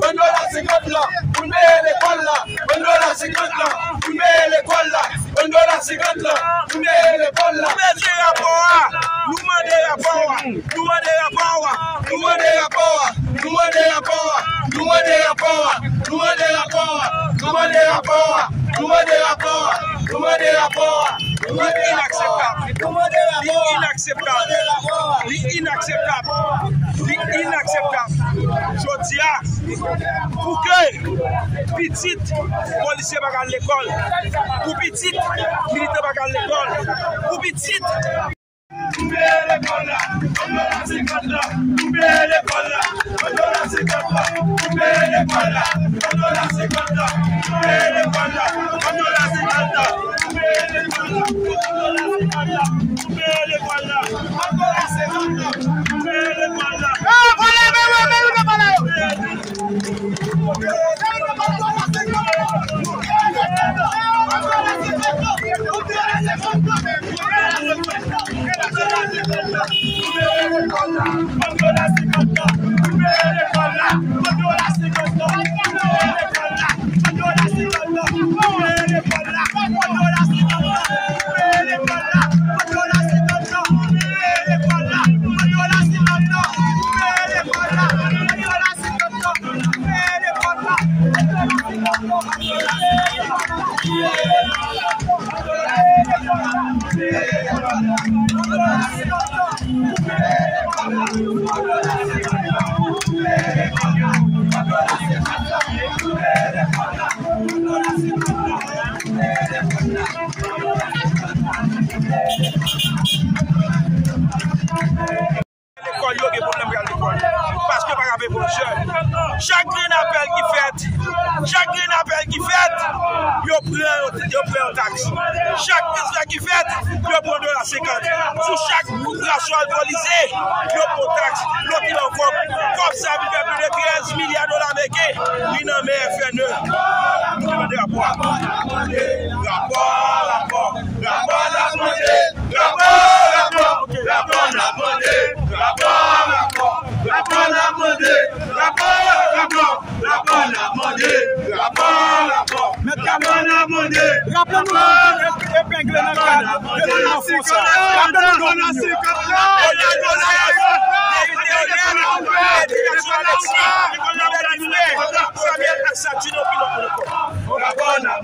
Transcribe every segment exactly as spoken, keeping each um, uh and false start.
Bann dola senkant lan pou n peye lekòl la. Bann dola senkant lan pou n peye lekòl la. Bann dola senkant lan pou n peye lekòl la. Nou bezwen rapò a. Nou mande rapò a. Nou mande rapò a. Nou mande rapò a. Nou mande rapò a. Nou mande rapò a. Nou mande rapò a. Nou mande rapò a. Nou mande rapò a. Nou mande rapò a. Nou mande rapò a. Li inakseptab. Li inakseptab. Li inakseptab. Li inakseptab. Jodi a, pou ke pitit polisye pa ka al lekòl, pou pitit militan pa ka al lekòl, pou pitit Lekòl yo gen pwoblèm pou y al lekòl. Paske pa ka peye pwofesè. Chak grenn apèl ki fèt, chak grenn apèl ki fèt, yo pran, yo pran yon taks. Chak transfè ki fèt, yo pran dola senkant. Sou chak raswal polisye, yo pran taks. Yo pran kòb. Kòb sa vin fè plis de trèz milya dola ameriken. Li nan men F N E. Nou te mande rapò a. Rapò, rapò, rapò n ap mande. Rapò, rapò, rapò n ap mande. Rapò, rapò, rapò n ap mande. Rapò, rapò, rapò n ap mande. Rapò, rapò, rapò n ap mande. Raple nou non ki epengle nan kad de la mafya sa. Raple nou non moun yo.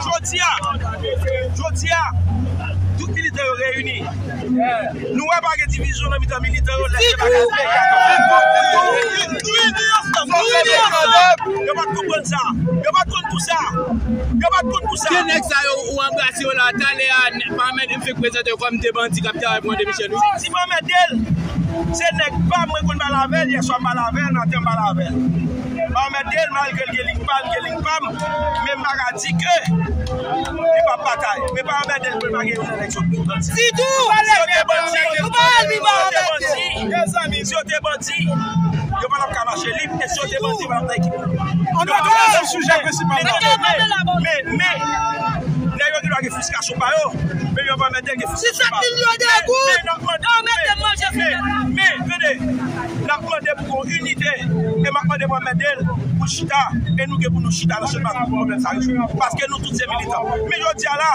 Jodi a, jodi a, jodi a, tout militan yo reyini. Nou wè pa gen divizyon nan mitan militan yo, lè se bagay peyi a. Yo pa t konprann sa. Yo pa t konn pou sa. Yo pa t konn pou sa. Ki nèg sa yo ou anbrase yo la talè a, Mohamed m fèk prezante yo kòm de bandi k ap travay pou André Michel, wi. Ti Mohamed Del, se nèg pa m, mwen konn pale avè l, yèswa m pale avè l, maten m pale avè l. Mohamed Del, malgre l gen liy pa l, gen liy pa m, men m pa ka di ke li p ap batay. Men pa anmède l pou l pa gen youn nan nèg sot bandi. Ditou! Si yo te bandi, yo te bandi, si yo te bandi, yo pa t ap ka mache lib, e si yo te bandi, yo pa t ap nan ekip. An nou ap pale sou sijè prensipal la. Men, men, men, nèg yo gen dwa gen fristrasyon pa yo, men yo pa anmède gen fristrasyon pa yo. Men, men, men, men, tande, n ap mande pou yon inite, e m ap mande pou anmède l, pou l chita, e nou gen pou nou chita nan sèl bak pou pwoblèm sa rezoud. Paske nou tout se militan. Men jodi a la,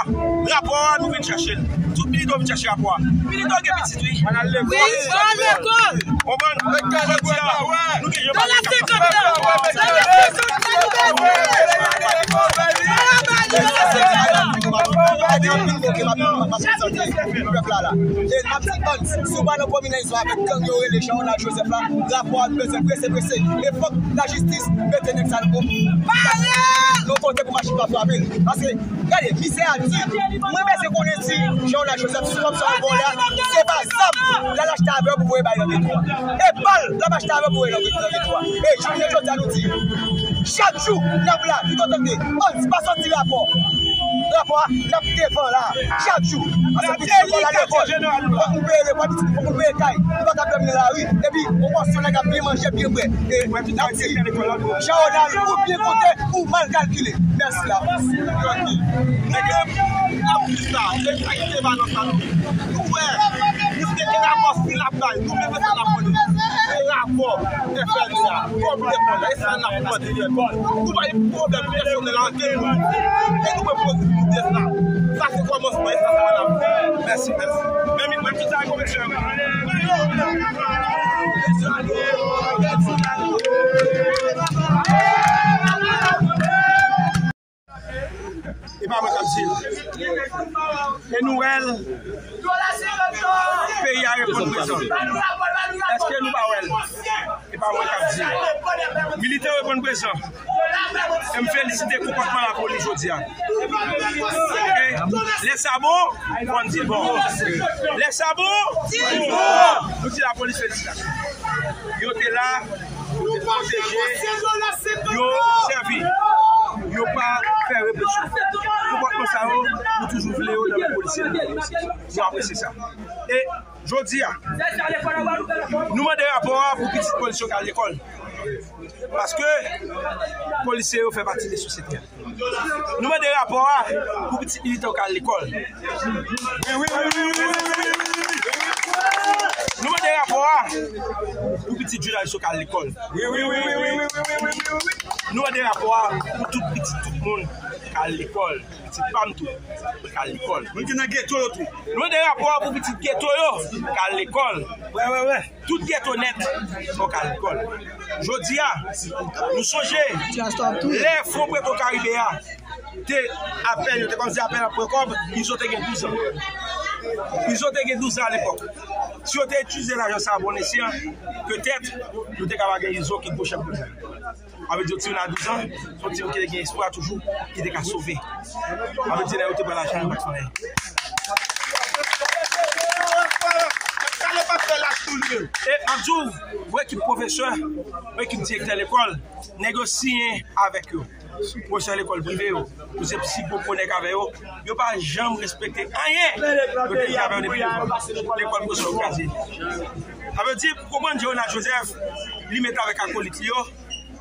rapò a nou vin chèche l. Tout militan vin chèche rapò a. Militan gen pitit, wi. Wi, al lekòl. Konprann? Jodi a, nou gen yon bagay k ap pase. Pèp la la. E m ap di bann, si w pa nan kominalizyon avèk gang yo rele Jean Ronald Joseph la, rapò a nou bezwen prese, prese. E fòk lajistis mete nèg sa yo nan kote pou machin pa frape l. Paske, gade, mizè a di, mwen bezwen konnen si Jean Ronald Joseph, si kòm sa yo vòlè a, se pa zam l al achte avè yo pou voye bay nan geto a. E bal l ap achte avè yo pou voye nan geto a. E jounen jodi a nou di, chak jou, n ap la, tout otan ke, ann, pa sòti rapò. Rapò a, n ap devan la, chak jou. Paske pitit nou pral lekòl, fòk nou peye lekòl, pitit nou, fòk nou peye kay. Nou pa ka dòmi nan lari. Epi, yon pòsyon nèg ap byen manje, byen bwè. E, n ap di, Jean Ronald, ou byen konte, ou mal kalkile. Mèsi la. Nou menm, n ap di sa, se sa ki te balans la nou. Nou wè, misye te rapò si l ap bay. Nou menm, se sa n ap mande. Se rapò. Fò F N A, fò pèp la, e sa n ap mande F N A. Nou pa gen pwoblèm pèsonèl ak ankenn moun. E nou pran pozitivite sa. Sa se kòmansman, e sa se panafè. Mèsi, mèsi. Men, men, men, men, men, men, E pa mwen k ap di l. E nou wè l, peyi a reponn prezan. Èske nou pa wè l? E pa mwen k ap di l. Militan yo reponn prezan. E m felisite konpòtman lapolis jodi a. Oke? Lè sa bon, fò n di l bon. Lè sa bon, nou di lapolis felisitasyon. Yo te la, yo te pwoteje, yo sèvi. Yo pa fè represyon. Konpòtman sa yo, nou toujou vle yo nan men polisye nou. Nou apresye sa. E jodi a, nou mande rapò a pou pitit polisye yo k al lekòl. Paske polisye yo fè pati de sosyete a. Nou mande rapò a pou pitit militan yo k al lekòl. Nou mande rapò a pou pitit jounalis yo k al lekòl. Nou mande rapò a pou tout pitit tout moun k al lekòl. Pitit pa m tou, k al lekòl. Moun ki nan geto yo tou. Nou mande rapò a pou pitit geto yo k al lekòl. Tout geto nèt fò k al lekòl. Jodi a, nou sonje lè Fon Petro Karibe a te apèn, yo te kòmanse apèn ap pran kòb, Izo te gen douz an. Izo te gen douz an alepòk. Si yo te itilize lajan sa a bon esyan, petèt, nou te ka pa gen Izo ki gwo chèf peyi a. Sa vle di, yon timoun a douz an, se yon timoun ki te gen espwa toujou, ki te ka sove. Sa vle di, lè yo te pran lajan, yo pa t fè anyen. E m ap di w, yon ekip pwofesè, yon ekip direktè lekòl, nèg yo siyen avèk yo. Pwofesè lekòl prive yo, yo se pi gwo gwo nèg avè yo, yo pa janm respekte anyen. Yo te viv avè yo depi devan. Lekòl pwofesè yo kraze. Sa vle di, pou konprann Jeronald Joseph, li met avèk akolit li yo,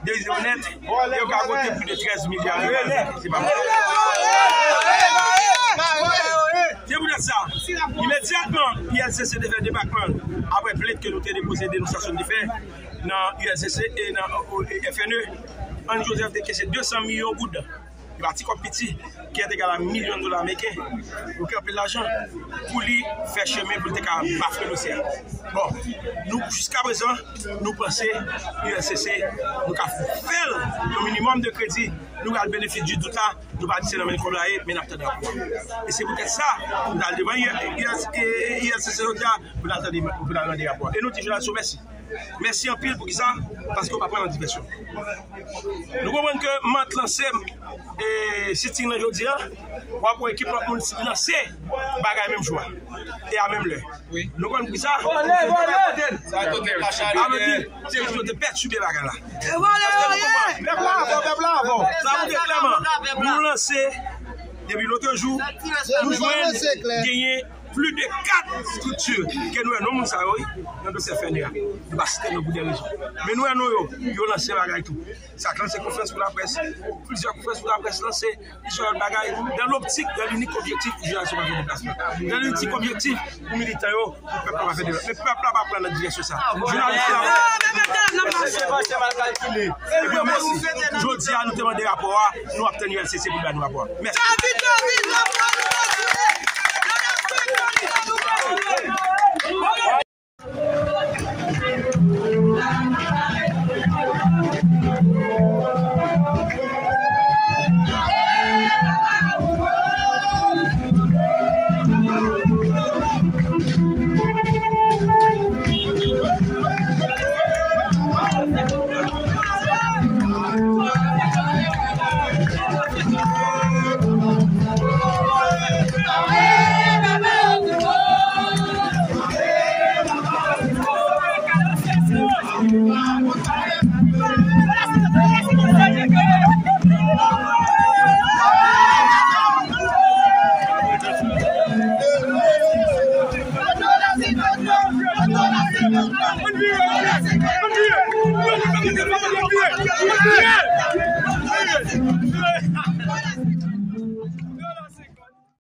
de zero nèt, yo gagote plis de trèz milya de dola. Se pa vre. Se poutèt sa, imedyatman, I L C C te fè debakman l, apre plent ke nou te depoze, denonsasyon nou te fè nan I L C C e nan, o, e F N E, Ann Joseph te kese de san milyon goud. E pa ti kòb piti, ki entegal a milyon dola ameriken. Yo gen anpil lajan pou li fè chemen pou li te ka bafre dosye a. Bon, nou, jiskaprezan, nou panse I L C C, nou ka fè l yon minimòm de kredi, nou al benefis di dout la, nou pa di se nan men kòb la ye, men n ap tande rapò a. E se poutèt sa, nou t al devan I L C C jodi a, pou n al tande, pou n al mande rapò a. E nou di jounalis yo mèsi. Mèsi anpil. Poukisa? Paske w pa pran nan divèsyon. Nou konprann ke M A T lanse, e, sitting nan jodi a, w ap wè ekip lòt moun lanse bagay menm jou a. E a menm lè. Nou konn poukisa? Sa vle di, se jis yo te pètibe bagay la. Èske nou konprann? Pèp la avè w, pèp la avè w. Sa montre klèman, nou lanse depi lotrejou, nou jwenn genyen plis de kat estrikti ke nou wè non moun sa yo, wi, nan dosye F N E a. Nou pa site non pou de rezon. Men nou wè non yo, yo lanse bagay tou. Sa k lanse konferans pou laprès, plizyè konferans pou laprès lanse, plizyè lòt bagay, dans l'optique, dans l'unique objectif pou jenerasyon pa fè deplasman. Dans l'unique objectif pou militan yo, pou pèp la pa fè deplasman. Men pèp la pa pran nan direksyon sa. Jounalis la. Epi mèsi. Jodi a, nou te mande rapò a, nou ap tann U L C C pou bay nou rapò a. Mèsi.